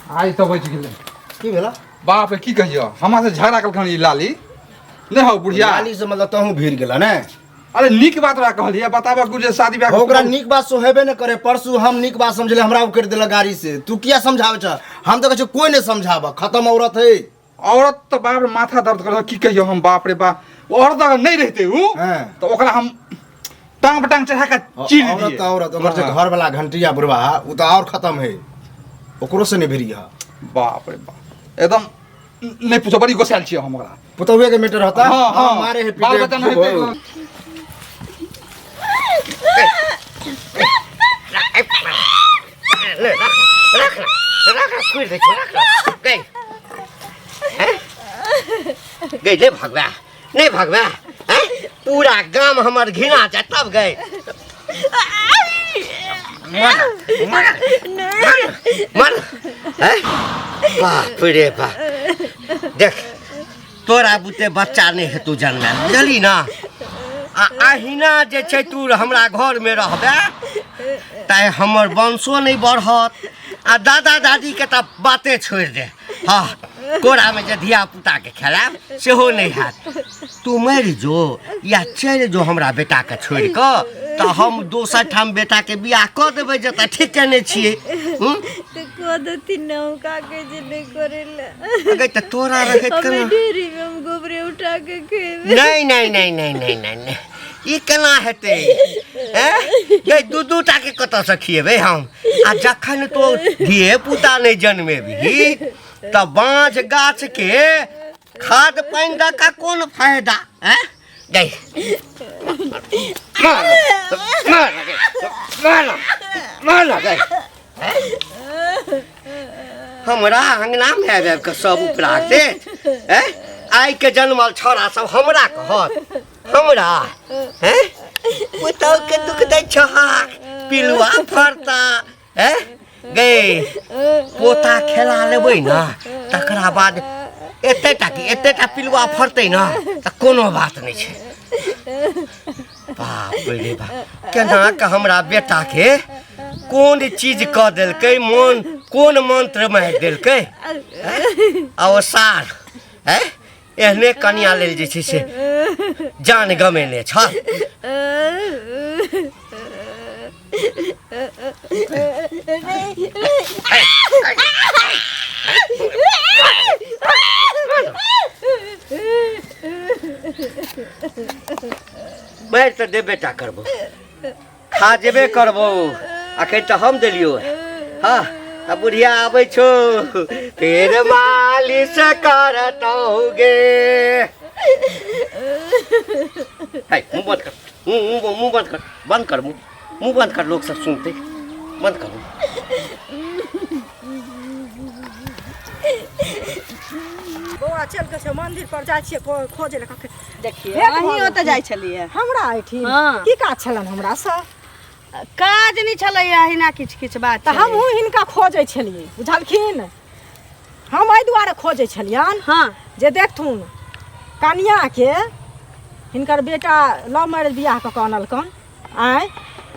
आइ तऽ बचि गेलै। की भेला? बाप रे, की कहियो, हमरा से झगड़ा कलखन ई लाली नहि हौ बुढ़िया। लाली से मतलब तहूँ भीड़ गेला ने? अरे नीक बात ओकरा कहलियै, बताबऽ कुछ जे शादी ब्याह। ओकरा नीक बात सोहेबे ने करे। परसू हम नीक बात समझले, हमरा उकेड़ देलक गाड़ी से। तू किया समझावे छ? हम तऽ कहै छियौ कोई नहीं समझाबऽ, खत्म औरत है। औरत तऽ बाप रे माथा दर्द कर, की कहियो हम, बाप रे बाप। औरत अगर नहीं रहते उ तो ओकरा हम टांग पर टांग चढ़ा के चीर औरत दिए। तऽ औरत, ओकर जे हाँ। घर वाला घंटिया बुढ़वा उ तऽ और खत्म है, ओकरो से नहीं भिड़ी है। बाप रे बाप, एकदम नहीं पूछो, बड़ी गोसायल छियै हम ओकरा। पुतहुए के मैटर होता। हाँ, हाँ। मारे है, बाल पीटे बच्चा नहीं खूब। हेतै। रख रख रख, छोड़ि दै छियौ, रख रख। गई हैं? गई, नहि भगवा, नहि भगवा हैं? पूरा गाम हमर घिना जाय तब गई। मर मर मर मर हैं? बाप रे बाप, देख तोरा बुते बच्चा नहि हेतौ जन्मायल, बुझली ना? आ अहिना जे छै तू हमरा घरमे रहबे तैँ हमर वंशो नहि बढ़त, आ दादा दादीके तऽ बाते छोड़ि दे। हँ, कोरामे जे धिया पुताके खेलायब सेहो नहि हैत। तू मरि जो या चलि जो हमरा बेटाके छोड़ि कऽ, तऽ हम दोसर ठाम बेटाके बियाह कऽ देबै, जतऽ ठीक केने छियै। हूँ? तऽ कऽ देथिन ने, हम का कहै छै नहि करै लए। अगे तऽ तोरा रहैत हमे केना? ढेरी में हम गोबरे उठा के खेबै। नहीं नहीं नहीं नहीं नहीं नहीं नहीं, ई केना हेतै? हैं गई, दू दू टा के कतऽसँ खिएबै हम? आ जखन तो धिये पुता नहि जन्मेबही तऽ बाँझ गाछ के खाद पानि दऽ कऽ कोन फायदा? हैं गई, मार मार मार मार गई। हमरा अंगनामे आबि आबि कऽ सब उपरा दे। हैं आइ के जन्मल छौड़ा सब हमरा कहत, हमरा हैं पुतहु के दुख दै छहक, पिलुआ फरता। हैं गे, पोता खेला लेबै ने तकरा बाद एते टा की एते टा पिलुआ फरतै ने तऽ कोनो बात नहि छै। बाप रे बाप, केना के हमरा बेटा के कोन चीज कऽ देलकै, मन कोन मंत्र मारि देलकै? आ ओ सार हैं एहने कनिया लेल जे छै से जान गमेने छल। मारि तऽ देबे टा करबो, खा जेबे करबो। अखन तऽ हम देलियो। हाँ, आ बुढ़िया आबै छौ, फेर मालिश करतौ गे। है, मुँह बंद कर, मुँह मुँह मुँह बंद कर, बंद कर मुँह, मुँह बंद कर, लोग सब सुनते, बंद कर मुँह। बौआ, चल के से मंदिर पर जाइ छियै खोजे लए कखन। देखिए, भेट भऽ अहीं ओतऽ गेल। जाइ छलियै? हमरा एहिठिन? हाँ। की काज छलनि हमरा से? काज नहि छलैया, अहिना किछु किछु बात तऽ छलैया। हमहूँ हिनका खोजै छलियै, बुझलखिन? हम एहि दुआरे खोजै छलियनि जे देखथुन कनियाके हिनकर बेटा लव मैरिज बियाह कऽ कऽ अनलकन आँय,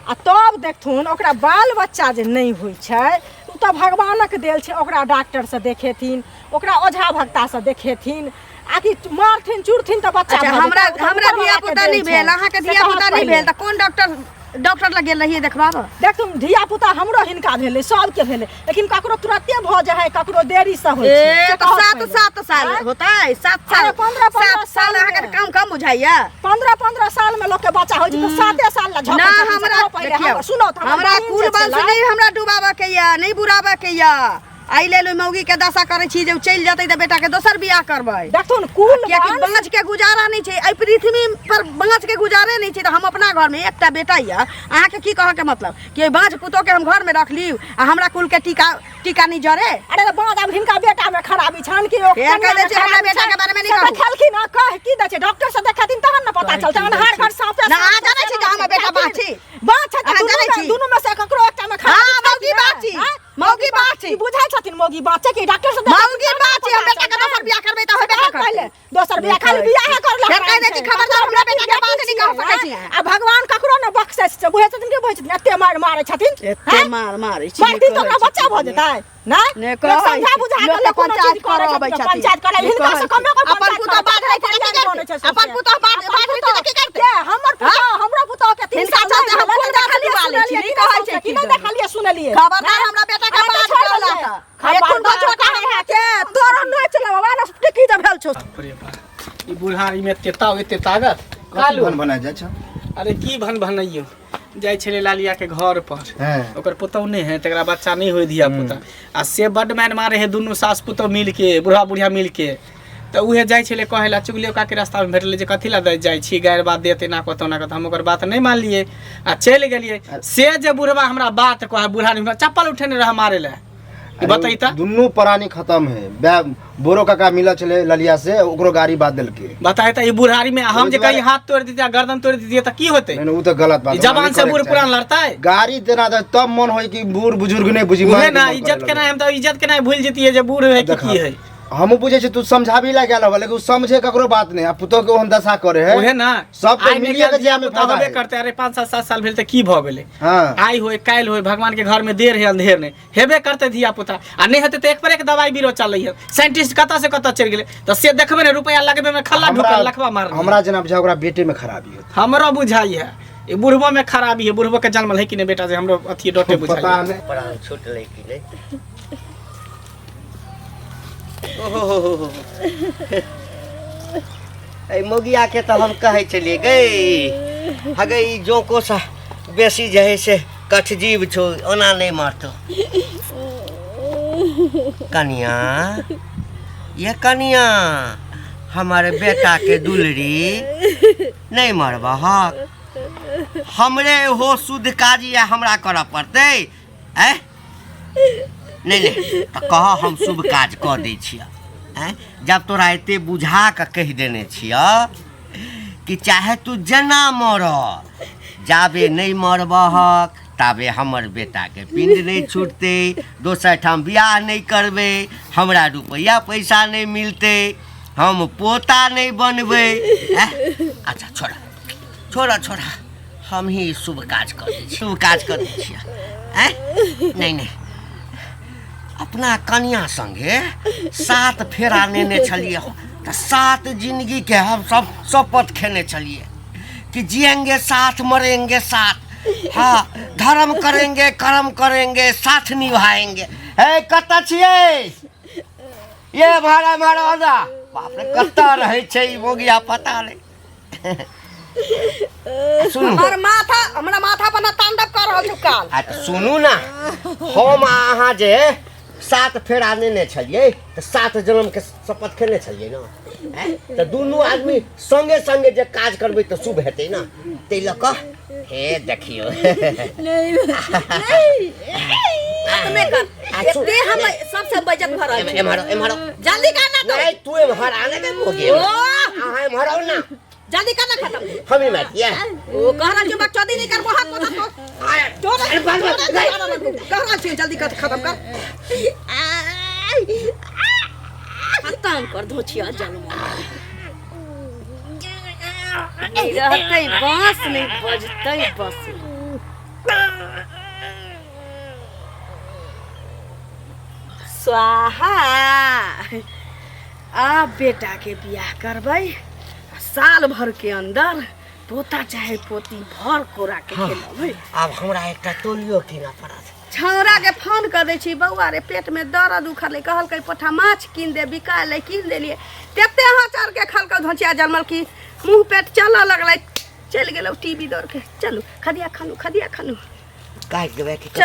आ तब देखथुन ओकरा बाल बच्चा जे नहि होइ छै, ओ तऽ भगवानक देल छै। ओकरा डॉक्टरसँ देखेथिन, ओकरा ओझा भक्तासँ देखेथिन, आ कि मारथिन चुरथिन तऽ बच्चा अच्छा, भऽ हमरा जेतै? ओ तऽ हमरा ऊपर धिया वालाके पुता देल नहि छै। भेल, अहाँके से धिया कहत पुता नहि पहिले। भेल तऽ कोन डॉक्टर डॉक्टर लग गेल रहियै देखबाबऽ? देखथुन, धिया पुता हमरो हिनका भेलै, सबके भेलै, लेकिन ककरो तुरते भऽ जाइ है, ककरो देरी से होइ छै। ए से तऽ कहत 7 पहिले। 7 साल आँय? होतै, 7 साल। अरे 15 15 7 साल साल अहाँके मे। काम कम बुझाइया? 15 15 साल में लोग के बच्चा होइ छै तऽ 7 साल ला झपै ना छथिन, से हमरा कहू पहिले। देखियौ, सुनो तऽ हमर हमरा बहिन कुल जे वंश छलै, नहि हमरा डुबाबऽ के या नहि बुराबऽ के या, एहि लेल ओहि मौगी के दशा करै छी जे ओ चलि जेतै तऽ बेटा के दोसर बियाह करबै। देखथुन कुल कियाकि वंश बाँझ के गुजारा नहि छै एहि पृथ्वी पर, बाँझ के गुजारे नहि छै, तऽ हम अपना घर में एकटा बेटा यऽ। अहाँके की कहऽ के मतलब कि ओहि बाँझ पुतोह के हम घर में रख लियौ आ हमरा कुल के टीका टीका नहि जरे? अरे तऽ बाँझ आब हिनका बेटा में खराबी छनि कि ओ फेर कहि कनिया दै में छी, हमरा खराबी बेटा के छनि? बारे में नहि से कहू। देखेलखिन हँ, कह की दै छै डॉक्टर से देखेथिन तहन ने पता कहि चलतै। की दै अन्हार छी? घर साँपे ना, साँप अहाँ जानै छी जे हमर बेटा बाँझ छी? बाँझ छै तऽ अहाँ दुनू जानै में छी? दुनू में से ककरो एकटा में खराबी हाँ, छै मौगी कि बाँझ छी। आँय? मौगी बाँझ छी। ई बुझै छथिन मौगी बाँझ छै कि डॉक्टर से देखेथिन मौगी तहन ने बाँझ छी, हम पता बेटा के चलतै। दोसर बियाह करबै तऽ होबे से करतै। पहिले दोसर बियाह, खाली बियाहे करला फेर कहि दै छी, खबरदार हमरा बेटा के बाँझ नहि कह सकै छी अहाँ। आ भगवान ककरो ने बख से से बुझै छथिन के बुझै छथिन एते मारि मारै छथिन एते हैं? मार मारै छी मारथिन तऽ ओकरा बच्चा भऽ जेतै नहि ने लोक कहै समझा छै। बुझा लोक कऽ लोक कोनो पंचायत चीज करै करऽ अबै छथिन छथिन। पंचायत करै ने हिनका कहै से कमे छै। अपन पुतोह बाध रहै छै तऽ की करतै? अपन पुतोह बाध बाध रहै छै तऽ की करतै? के हमर पुतोह हमरो पुतोह के तीन हिनका साल चलते हम नहि कोन देखलियै देखलियै सुनलियै सुनलियै, की कहै छै कहै छै की की नहि देखलियै सुनलियै खबरदार हमरा बेटा के अहाँ तऽ बात छोड़ि कहला देलियै। तऽ एखन खबरदार छोटा कहे के तोरो नहि चला बाबा ने की जे भेल छौ बाप रे बाप ई बुढ़ारी में एते ताव एते ताकत कथी कालू भन बना जाइ छौ अरे की भन भनैयो जाइ छलै लालिया के घर पर हँ। ओकर पुतहु नहि है तकरा बच्चा नहि होइ धिया पुता आ से बड्ड मारि मारे है दुनू सास पुतहु मिल के बुढ़ा बुढ़िया मिल के तऽ उहे जाइ छलै कहै लए चुगलियो काके रास्तामे भेटलै जे कथी लए जाइ छी गारि बात देत एना कऽ ओना कऽ हम ओकर बात नहि मानलियै आ चलि गेलियै से जे बुढ़बा हमरा बात कहै बुढ़ा चप्पल उठेने रहै मारे लए बतैता तऽ दुनू प्राणी खत्म है बोरो काका मिलल छलै ललिया से ओकरो गाड़ी बात देलकै बताए तऽ ई बुढ़ारी में हम जे ओहि दुआरे- कहीं हाथ तोड़ दितियै गर्दन तोड़ दितियै तऽ की होतै नहीं नहीं, उ तऽ गलत बात ई जवान से बूढ़ पुरान लड़तै गाड़ी देना दे तब मन होय कि बूढ़ बुजुर्ग नहीं बुझी उहे मार के ना मन करे इज्जत लगै। केना हम तऽ इज्जत केना भूल जतियै जे बूढ़ है कि देखा। की है हमहूँ बुझै छी तू समझाबी ला गेल हबा लेकिन उ समझे ककरो बात नहीं आ पुतोह के ओहन दशा करे है उहे ना सब के आइ नहि मिलिए के काल्हि जिया में धिया-पुता फायदा होबे है। करतै अरे 5 7 7 साल भेल तऽ की भऽ गेलै हाँ आइ होय काल्हि होय भगवान के घर में देर है अंधेर नहीं हेबे करतै धिया पुता आ नहि हेतै तऽ एक पर एक दवाई बीरो चलै है साइंटिस्ट कतऽ से कतऽ चलि गेलै तऽ से देखबै ने रुपया लगबे में खल्ला ढुकल लखवा मार हमरा जेना बुझा ओकरा बेटे में खराबी होत हमरो बुझाई है ई बुढ़बो में खराबी है बुढ़बो के जन्मल है कि नहीं बेटा जे हमरो अथी डोटे बुझाई पता है। नहीं प्राण छूटलै कि नहि ओहो एहि मौगियाके तऽ हम कहै छलियै गै हगे ई जोंकोसँ बेसी जे है से कठजीव छौ ओना नहि मरतौ कनिया ये कनिया हमर बेटाके दुलरी नहि मरबहक हमरे हो शुद्ध काज या हमरा करऽ पड़तै आँय नहि नहि तऽ कह हम शुभ काज कऽ दै छियह आँय जब तोरा एते बुझा कऽ कहि देने छियह कि चाहे तू जेना मर जाबे नहि मरबहक ताबे हमर बेटाके पिंड नहि छूटतै दोसर ठाम बियाह नहि करबै हमरा रुपैआ पैसा नहि मिलतै हम पोता नहि बनबै आँय? अच्छा छोड़ा छोड़ा छोड़ा हम ही शुभ काज कऽ दै छी शुभ काज कऽ दै छियै आँय नहि नहि अपना कनिया संगे सात फेरा नेने छलियै हम तऽ सात जिंदगीके हम सब शपथ खेने छलियै कि जिएंगे साथ मरेंगे साथ हाँ धर्म करेंगे कर्म करेंगे साथ निभाएंगे हे कतऽ छियै ये भाड़ा मारो आजा बाप रे कतऽ रहै छै ई बोगिया पता नहि सुनू हमर माथा हमरा माथा पर ना तांडव कर रहल छौ काल आ तऽ सुनू ने हम आ अहाँ जे सात फेरा नेने छलियै तऽ सात जन्मके शपथ खेने छलियै ने आँय? तऽ दुनू आदमी संगे संगे जे काज करबै तऽ शुभ हेतै ने ताहि लऽ कऽ हे देखियौ खत्मे कर आ सुन- एते हम सबसे बेइज्जत भऽ रहल छी एम्हर एम्हर जल्दी कर ना तो नहीं तू एम्हर आने दे मोगे ओ अहाँ एम्हर आउ ना जल्दी कर ना खत्म हम ही मारिए ओ कह रहल छी बकचोदी नहीं कर बहुत बहुत तो अरे बाल बाल कह रहल छी जल्दी कर खत्म कर खत्म कर दो छिया जन्म नहीं रहतै बांस नहीं बजतै बस स्वाहा आब बेटाके बियाह करबै आ साल भर के अंदर पोता चाहे पोती भर कोरा के खेलबै आब हमरा एकटा तोलियो कीनऽ पड़त छौड़ा के फोन कर दै छी बौआ रे पेट में दर्द उखड़लै कहलकै पोठा माछ कीन दे बिकाय कीन देलियै तेते हचर के खलकै धोचिया जनमल की मुँह पेट चलऽ लगलै चलि गेलौ टीवी दौड़ के चलू खदिया खानू खदिया खानू काटि देबै कि चलू।